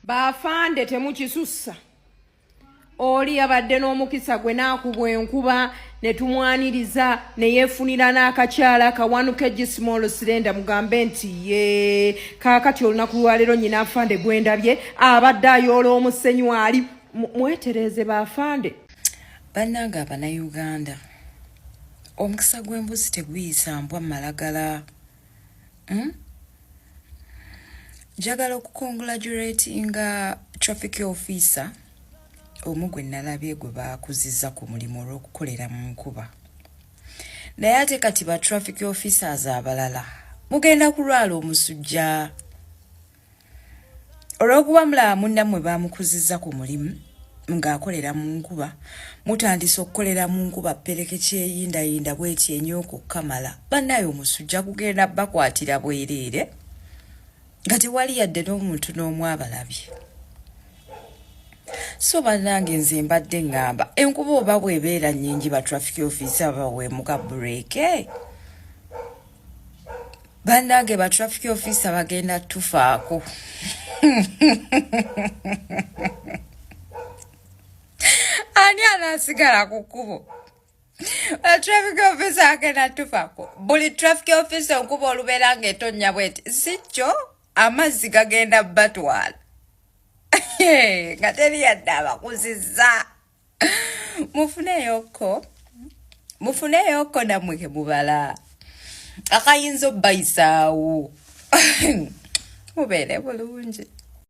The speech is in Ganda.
Baafande temukisussa. Oli yabadde n'omukisa gwe n'akubwa enkuba ne tumwaniriza ne yeefunira n'akakyala kawanuke gismall sirenda mugambe nti ye kaakati olunaku lwaleero nyina afande gwendabye abadde ayoola omusenyu ali mwetereeze baafande. Bannange abanauganda omukisa gw'embuzi teguyisa mbwa malagala hmm? Njagala okukongratulatinga traffic officer omu gwe nalabye gwe bakuziza ku mulimu olw'okukolera mu nkuba, naye ate kati ba traffic officers abalala mugenda kulwala omusujja olw'okuba mulaba munnammwe bamukuziza ku mulimu ng'akolera mu nkuba. Mutandise okukolera mu nkuba ppereke kyeyindayinda bweti enyooka okukamala. Bannaye omusujja gugenda bakwatira bwereere nga tewali yadde n'omuntu n'omu abalabye. So bannange nze mbadde ŋŋamba enkuba oba bw'ebeera nnyingi ba traffic officer baweemuka bureeke. Bannange ba traffic officer bagenda tufaako. Ani anaasigala ku kkubo? Ba traffic officer agenda tufaako. Buli traffic officer enkuba olubeera ng'etonnya bweti, si kyo amazzi gagenda batwala nga teri yadde abakuzizza. Mufuneyoko, mufuneyoko nammwe ke mubala akayinza obbayisaawo, mubeere bulungi.